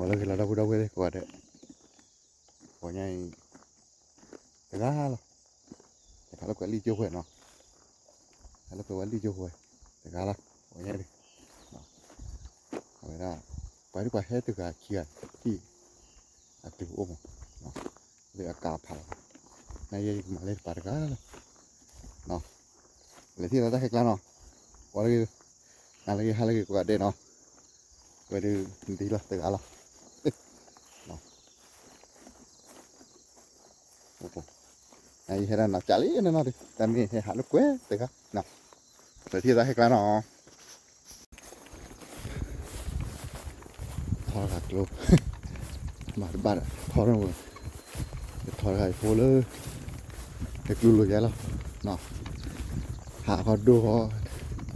လၢဂ့ၤလီၤ ဒီပုၢ်ဒီဝဲၢ်သ့ၣ်ကိးဂၤဒဲး, ပှၤညါအံၤ တဂၤလီၤ, တခါလၢကွဲးလံာ်ကၠိဝဲနီၤ, တခါလၢကွဲးဝဲလံာ်ကၠိဝဲ, တဂၤလီၤ, ပှၤညါအံၤ, အဝဲဒၣ် ပှၤဒ်ပှၤဟဲတဂၤခံဂၤ ထံၣ် အတုၤအိၣ်မး, လၢအကါဖးလီၤ, နယဲယကမၤလၢတပၤတဂၤလီၤ, လဲၤထံၣ်လီၤတၢ်ခဲကျါနီၤ, ပှၤလၢဂ့ၤ, နၤလၢဂ့ၤ ဟါလၢဂ့ၤကိးဂၤဒဲးနီၤ, ဝဲဒၣ်ဒ်လီၤတဂၤလီၤ, နယဲဟဲဒၣ်နီၤ ကးလံနီၤနီၤဒုး တၢ်မ့ၢ်ဟဲဟးလၢကွဲးတဂၤနီၤ, လဲၤထံၣ်တၢ်ခဲကျါနီၤ ထီတဂၤကျိ, မၤတဘၣ်ဒီး ထီထီၣ်ဝဲ, ယထီတဂၤယဖိလၢ တကျိလိာ်ယဲလီၤ, ဟးခီဒိၣ်ခီ,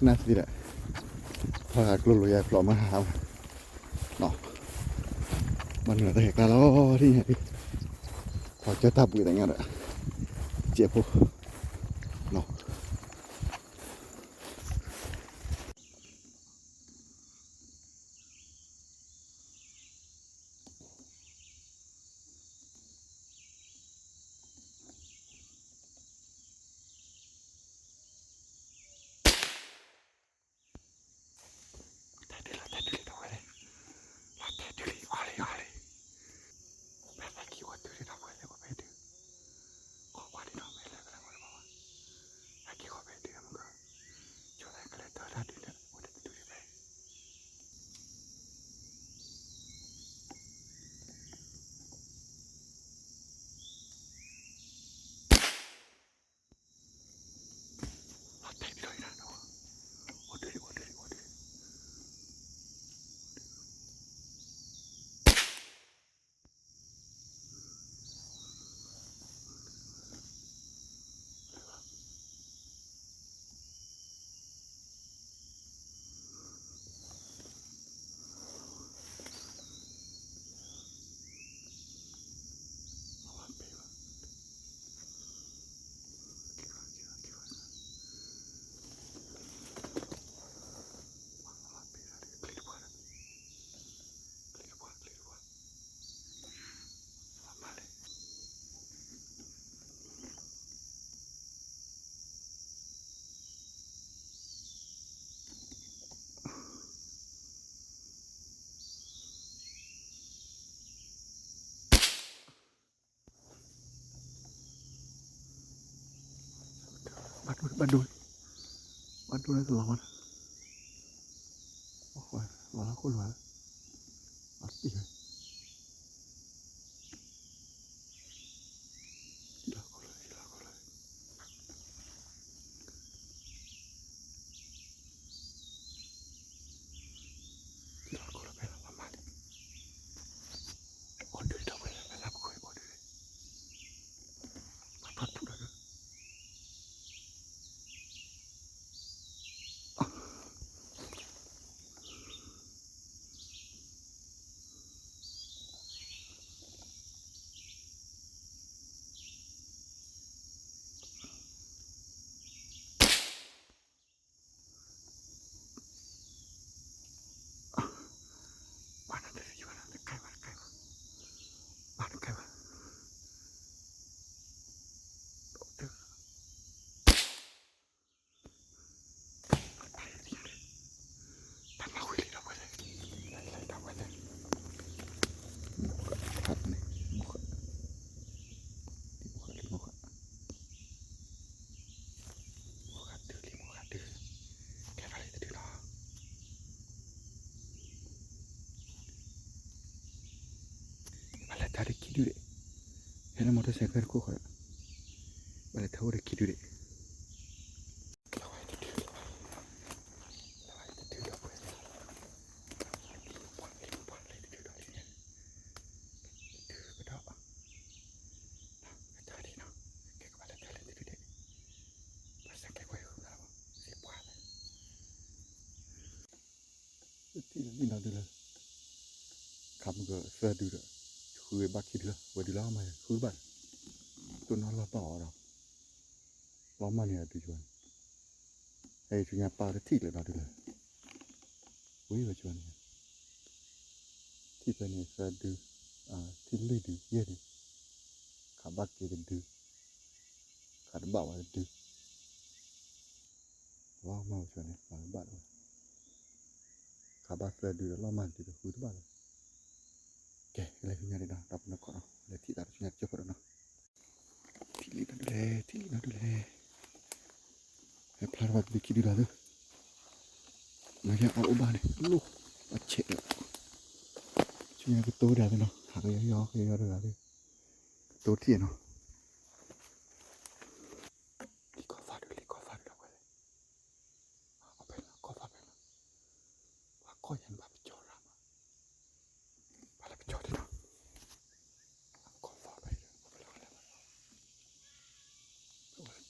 နၢ်သံဒီး, ထီတဂၤကျိလိာ်ယဲဖျိးမးဟးဝဲ, မၤနုၤတၢ်ဟဲကျါလီၤ, ထံၣ်ညါဒုး, ထီကၢတၢ်ဘှံးသ့ၣ်ညါဒီး, ကဲးဖိ, ဘၣ်ဒိ ဘၣ်ဒိ ဘၣ်ဒိလၢတလီၤမး, လီၤလၢခိၣ်လီၤလၢ, လီၤတံၢ်ဝဲ, လီၤခိၣ်လီၤ, လီၤခိၣ်လီၤ, လီၤခိၣ်လီၤဖဲလီၤမးန့ၣ်, အိၣ်ဒုးဒီးဝဲလၢဖဲလၢပခိၣ်အိၣ်ဒုး ပှၤထီၣ်ထူၣ်ဒီး ဘၣ်နတသ့ဘၣ်နတကဲဘၣ်တကဲဘၣ်, ဘၣ်တကဲဘၣ်, တၢ်မၤဝံၤလံဒီးဝဲလဲၣ်, တၢ်လၢတၢ်ဝဲလဲၣ်, မိၢ်ဃၢ်န့ၣ်, မိၢ်ဃၢ်, မိၢ်ဃၢ်လံ မိၢ်ဃၢ် မိၢ်ဃၢ်တုၤလံ မိၢ်ဃၢ်တုၤ, ကဲထီၣ်လံတတုၤလီၤ, ဘၣ်လဲၤတၢ်ဒံးခံဒုဒံး, ဟဲလၢ motorcycle တခိၣ်ဃီဒီး, ဘၣ်လဲၤထၢအိၣ်ဒီးခံဒုဒံး ထံၣ်လံနီၤဒုလၢ, ခးမုၢ်ကသၢဒုဒီး, ဃုဘၣ်ခံဒုလီၤ ဝဲဒုလီၤမး ဃုဘၣ်, တိၢ်နီၣ်လီၢ်ဘၣ်အီၤဒီး, လီၤမၢ်န့ၣ်အဒုကၠီန့ၣ်, ဟဲဆူညါပၢ်တထံၣ်လၢၤဒီးဒုလၢ, ဝံၤဝဲကၠီန့ၣ်, ထံၣ်ဖဲန့ၣ်သၢဒု, ထံၣ်လွံၢ်ဒုယဲၢ်ဒု, ခးဘၣ်က့ၤတဒု, ခးတဘၣ်ဝဲတဒု, လီၤမၢ်ဝဲဆိန့ၣ် မၤတဘၣ်လီၤ, ခးဘၣ်သၢဒုဒီးလီၤမၢ်တဒုဒီးဃုတဘၣ်လီၤ, ကဲ လဲၤဆူညါဒံးဒီး ဒီပုၢ်ဝဲၢ်ကိးနီၤ လဲၤထံၣ်သးတဆူညါတကၠိၢ်ဖိဒီးနီၤ ထံၣ်လံနီၢ်ဒုလဲၣ် ထံၣ်လံနီၢ်ဒုလဲၣ်, ဟဲဖျါထီၣ်ဘၣ်တဒုခံဒုလီၤသု, မ့ၢ်ယအီၣ်အိၣ်ဘၣ်န့ၣ် လိၣ်, အဆဲးဒီး, ဆူညါကတိၤဒၣ်သုနီၤ ဟးကယီယီကယီယီတဂၤသု, ကတိၤထံၣ်နီၤ, လံကီၢ်သၣ်ဒု လံကီၢ်သၣ်ဒုဒီးဝဲလဲၣ် အဖဲလၢကီၢ်သၣ်ဖဲလၢ, ပှၤကီၢ်ယဲၢ်န့ၣ်ဘၣ်ပကၠီရၣ်မး, ဘၣ်လၢပကၠီဒ်နီၤ, ကီၢ်သၣ်ဖဲဒီး ပလၢလဲၣ်ဘၣ်, ပဝဲသ့ၣ်ဝဲ, ကီၢ်ကီၢ်သၣ်ဖဲလီၤဒီး, ဃု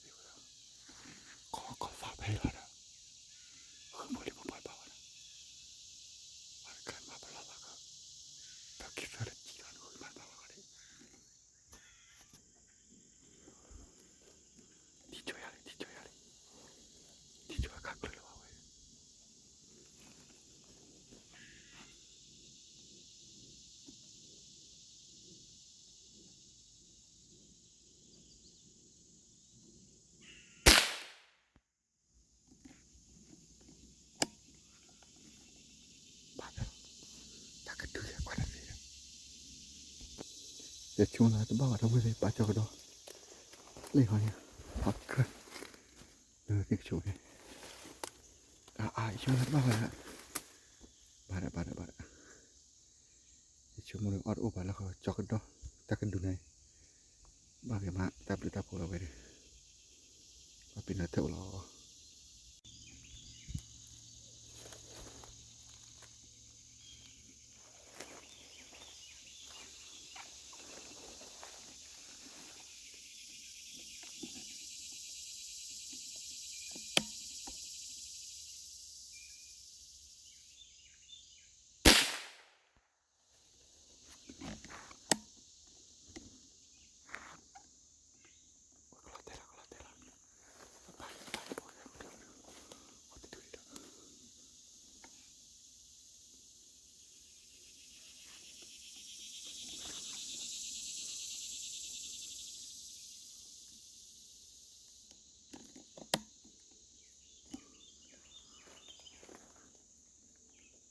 မိၢ်လံပပှၤဘၣ်ဝဲဒၣ်, ပှၤတခါမၤပလီၢ်သးက, ဒီးခံသၢလၢကံလီၤနဃုမၤတဘၣ်ဝဲဃီဒၣ် ထံၣ်ကၠီယၤလံ ထံၣ်ကၠီယၤလံ, ထံၣ်ကၠီအခါကျၢၢ်လၢၤဘၣ်ဝဲ, ဘၣ်ဖဲလီၤ, တၢ်ကဒုးယဲၢ်ကွၢ်တၢ်သ့ဒီး, ယဆိကမိၣ်လၢတဘၣ်ဘၣ်ဒီပုၢ်ဝဲၢ်သ့ၣ် ပာ်ကၠီကဒီး, လၢဟီန့ၣ်, ဟီကြၢး, လၢသ့ၣ်ကဆိးန့ၣ်, အါအါ ယဆိကမိၣ်လၢတဘၣ်ဘၣ်ဒီး, ဘၣ်ဒီး ဘၣ်ဒီး ဘၣ်ဒီး ယဆိကမိၣ်လၢအီၣ်တအိၣ်ဘၣ်လၢဃီကၠီကဒီး, တၢ်ကဒုးန့ၣ်, ဘၣ်ဂ့ၤမး တ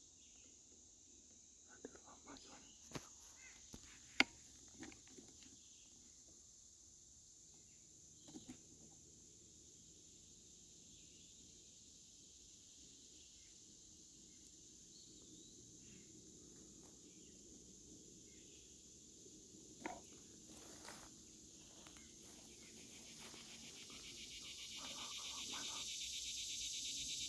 ၢ်ဘျုးတၢ်ဖှိၣ်လီၤဝဲဒီး, ဘၣ်ပ့ၤနီၣ်ထဲ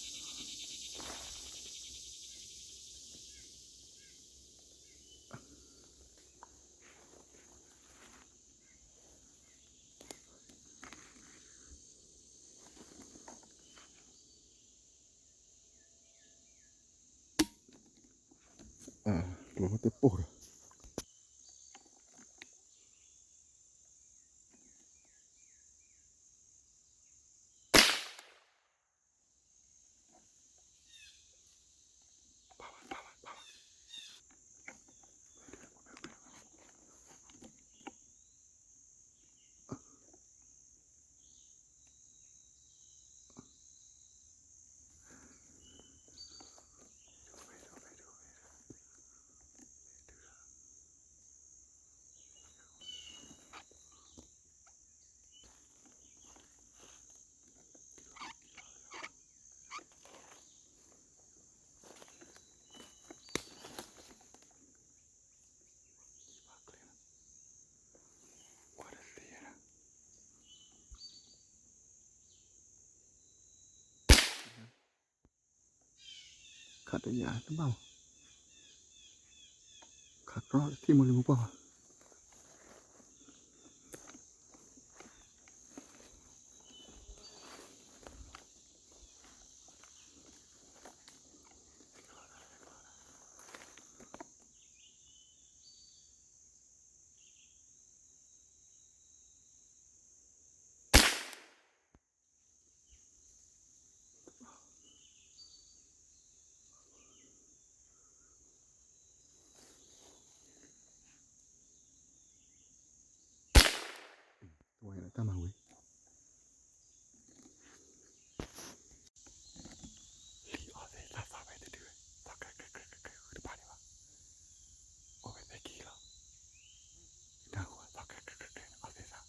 အိၣ်လီၤ. ကျိၤတပိၢ်ဒီး ခးတယၤတဘၣ်, ခးတြီထံၣ်မိၢ်လံမိၢ်ပှၢ်ဘၣ်. တၢ်မၤဝံၤ လံအီၣ်သဲသၣ်သီဖဲတဒုဝဲ, သီခဲခဲခဲခဲခဲဃုတပၤန့ၣ်ဘၣ်, အိၣ်ဝဲသဲက့ၤလီၤ, တၢ်ဟူအသီခဲခဲခဲခဲန့ၣ်အီၣ်သဲသၣ်,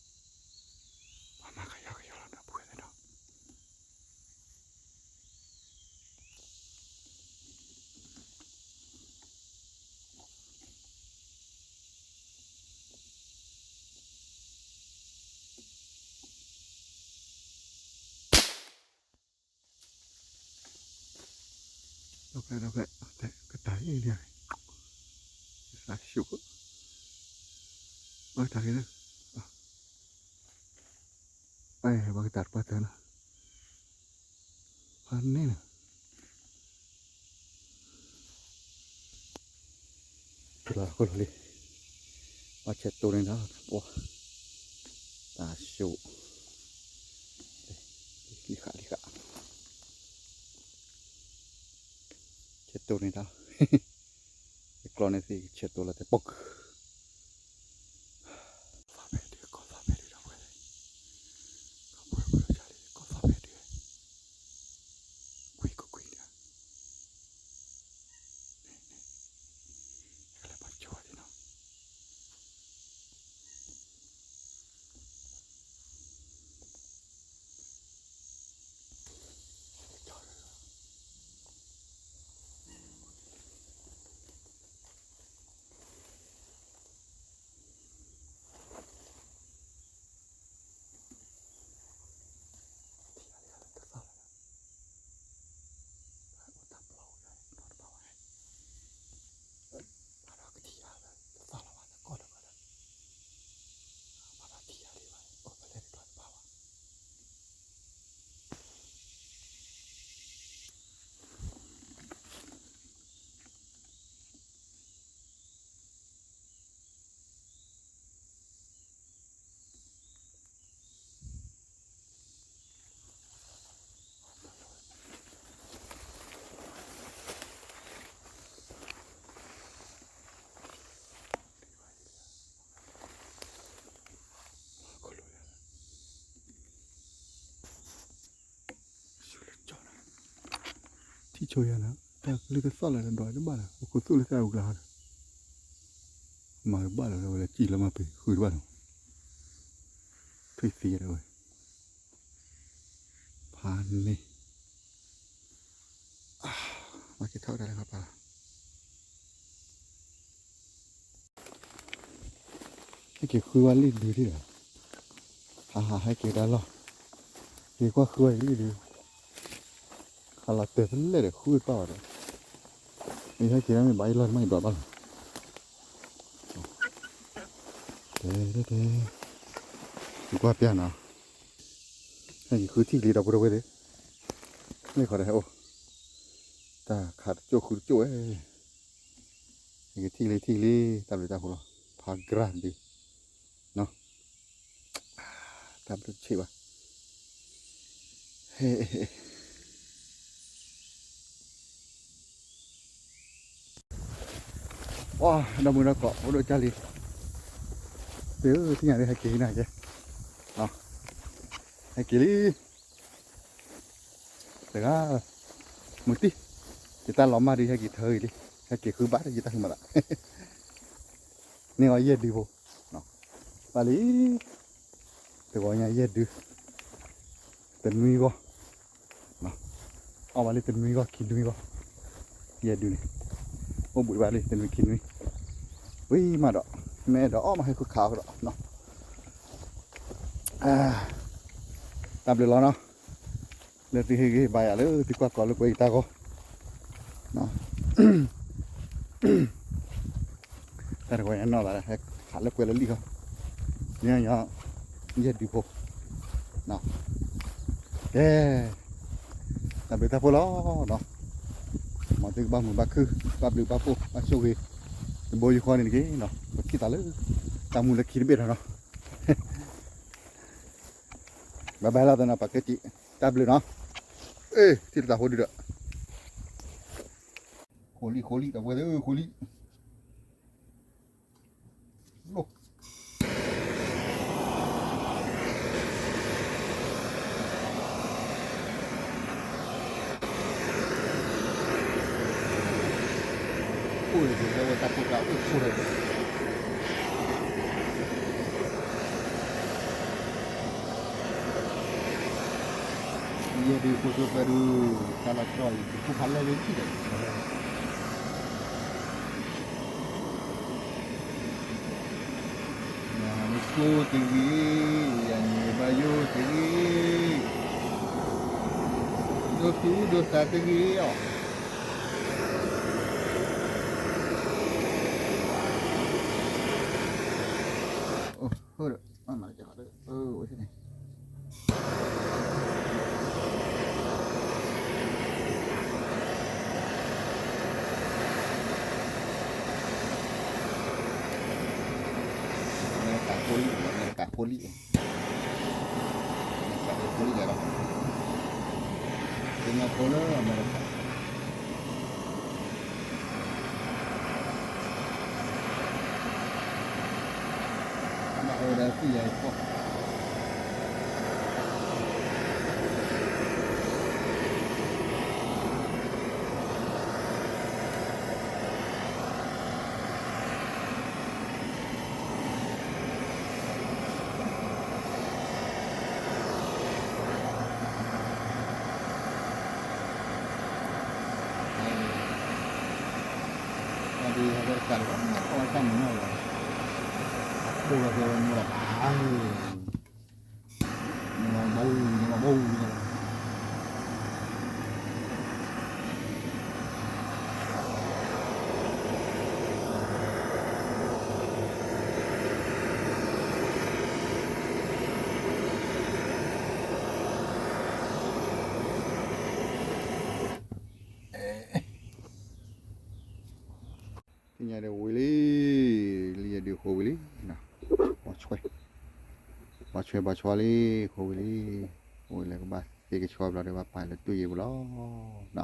ပှၤမၤကယီကယီလီၤနီၤ ပှၤသဲနီၤ. ဒီဖျဲၣ်ဒီဖျဲၣ် တဲကတၢၢ်အံၤန့ၣ်, သးဆူၣ်, ဘၣ်ကတၢၢ်က့ၤလၢ, ဘၣ်ကတၢၢ်တပှၢ်တၢၢ်နီၤ, ဖးန့ၣ်နီၤ. ကလီၤကလီၤလံ, ဘၣ်ဆဲးတိၢ်န့ၣ်ဒီး, ပှၤ, တၢ်ဆူၣ်, လံဃာ်လံဃာ်, ဆဲးတိၢ်န့ၣ်ဒီး, ယကျီၢ်န့ၣ်သ့ၣ်ကဆဲးတိၢ်လီၤတဲပိၢ်ကုၢ် သီဖဲဒုး ကီၢ်သီဖဲဒုးဒီးပှဲၤ, ကီၢ်ပှဲၤပှဲၤလီၤဆါလံ ကီၢ်သီဖဲဒုး, ကွံာ်ကကွံာ်ဒီး, န့ၣ်န့ၣ်, ကလဲၤပှၤကၠိဝဲဒၣ်နီၤ. ထံၣ်ဆိယၤနၤ, တၢ်ကလုၢ်ကသီၣ်လၢတဒွးတဘၣ်လၢၤ ပခိၣ်သူၣ်လၢတၢ်အူကျါဟီဒီး, မၤတဘၣ်လၢၤ ဝဲလၢစံၣ်လၢမၤပှဲၤဃုတဘၣ်လၢၤ, ထွံၣ်သံယဲဒၣ်ဝဲ, ဖးန့ၣ် မၤက့ၤထီၣ်ကဒါလၢခါပၤလီၤ. ဟဲက့ၤဃုဝဲလံၣ်ဒုဒံးလီၤ, ဟးဟးဟဲက့ၤကဒါလီၤ, က့ၤကွၢ်ဃုဝဲလံၣ်ဒု, ခးလီၤတဲာ်ဖဲလဲၣ်ဒီးဃုတဘၣ်ဘၣ်ဒီး, မ့ၢ်ဟဲက့ၤဒၣ်မ့ၢ်ဘၣ်အံၤလီၤ မ့ၢ်ဒွးဘၣ်လီၤ, တဲတဲတဲ, က့ၤကွၢ်ပျၢ်နီၤ, ဟဲက့ၤဃုထံၣ်ကလံဒီပုၢ်ဒီဝဲၢ်သ့ၣ်, မ့ၢ်ခီဒီးဟဲအိၣ်, တၢ်ခးတကၠိၣ်ဃုတကၠိၣ်ဝဲ ဟဲက့ၤထံၣ်လံထံၣ်လံ, တၢ်ဘျုးတၢ်ဖှိၣ်လီၤ, ဖးကြၢ်ဒုး, နီၤ, တၢ်ဘျုးတဆံးဘၣ်, ဟဲ, ပှၤ ဒီမုၢ်ဒီကိး အိၣ်ဒိၣ်ကၢ်လံ, သ့ၣ်ဧၢ သ့ၣ်ညါလံ ဟဲက့ၤနၤကဲ, ဟဲက့ၤလံ တဂၤ, မုၢ်တံၢ်, ယတၢ်လီၤမၢ်ဒုး ဟဲက့ၤထၢအံၤလံ, ဟဲက့ၤဃုဘၣ်ဒီးယတၢ်ဃုမၤသး, န့ၢ်အီၤယဲၢ်ဒုဖိ, ဘၣ်လံ, တဂီၤညါယဲၢ်ဒု, တနွံဂီၢ်, အီၣ်ဘၣ်လံတနွံဂီၢ်ခံနွံဂီၢ်, ယဲၢ်ဒုန့ၣ်, အိၣ်ဘှံးဘၣ်လံတနွံခံနွံ, ဝံၤမးဒီး, မ့ၢ်အဲၣ်ဒိးအီၣ်မးဟဲဃုခးအီၤကဒီး, တၢ်ဘျုးလီၤနီၤ, လၢသုဟ့ၣ်ဂံၢ်ဘါယၤလၢ သုကွၢ်ကီၤလၢပှဲၤအံၤတၢ်ဂီၢ်, တၢ်တဂီၤညါနီၢ်သး ဟဲခးလၢပှဲၤလၢလံာ်ဃီ, ညီညီ, ယဲၢ်ဒုဖိ, ကဲ, တၢ်ဘျုးတၢ်ဖှိၣ်လီၤနီၤ, မ်သုကဘၣ်မုာ်ဘၣ်ခုၣ် ဘၣ်ဘျုးဘၣ်ဖှိၣ် ဘၣ်ဆိၣ်ဂ့ၤ, တဘိယူၢ်ဃီန့ၣ်တက့ၢ်နီၤ, ပထံၣ်သးလၢ တၢ်မူလၢခံတဘ့ၣ်ဒီးနီၤ, ဘၣ်ဘၣ်လီၤသနီၤ ပာ်ကဲတံၢ်, တၢ်ဘျုးနီၤ, အ့ ထံၣ်တၢ်ဖိဒုဒီး ဃိလံ ဃိလံ ဒီပုၢ်ဝဲၢ်သ့ၣ်ဧၢ ဃိလံ, လိၣ်, ဝဲတၢ်ဖိကအိၣ်ဆိၣ်ထီၣ် ယဲဒုးဖိဆိဖဲဒုး တၢ်လီၢ်တတီၤအံၤ ကဖိဖးလီၢ်လၢထံၣ်ဒီး ယၤနဆိတဂ့ၤ, ယၤနဘၣ်ယိၣ်တဂ့ၤ, ဒိသူၣ်ဒိသးတဂ့ၤအီၤ, အိၣ်ဒီး အမၤတကဲး, အဝဲန့ၣ် အမဲရကၤဖိလံၣ်, အမဲရကၤဖိလံၣ်, အမဲရကၤဖိလံၣ်ဒီး, ကညီဖိလၢအမဲရကၤ ဘၣ်အိၣ်ဒီးသံၣ်ယၤအံၤဖိ အဒုးဟဲလၢတၢ်လီၢ် အဝဲတၢ်မုာ်နီၢ်လီၤ, အခိၣ်လီၤကဲဝဲမူလီၤဘၣ်, မူလီၤဘၣ်, မူလီၤဘၣ်, သ့ၣ်ညါဒီးဝံၤလံ, လံယဒုးဃိဝံၤလံ, ဘီဆွဲ, ဘီဆွဲဘီဆွဲလံ, ဃိဝံၤလံ, အိၣ်လၢကဘၣ်သ့ကဆှီဘျီဒီးဘၣ်ပာ်လၢတူၢ်ယံၤပူၤလီၤ,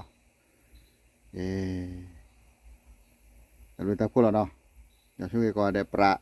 အ့ တၢ်ဘျုးတၢ်ဖှိၣ်လီၤနီၤ, ယွၤဆိၣ်ဂ့ၤကိးဂၤဒဲးပြး,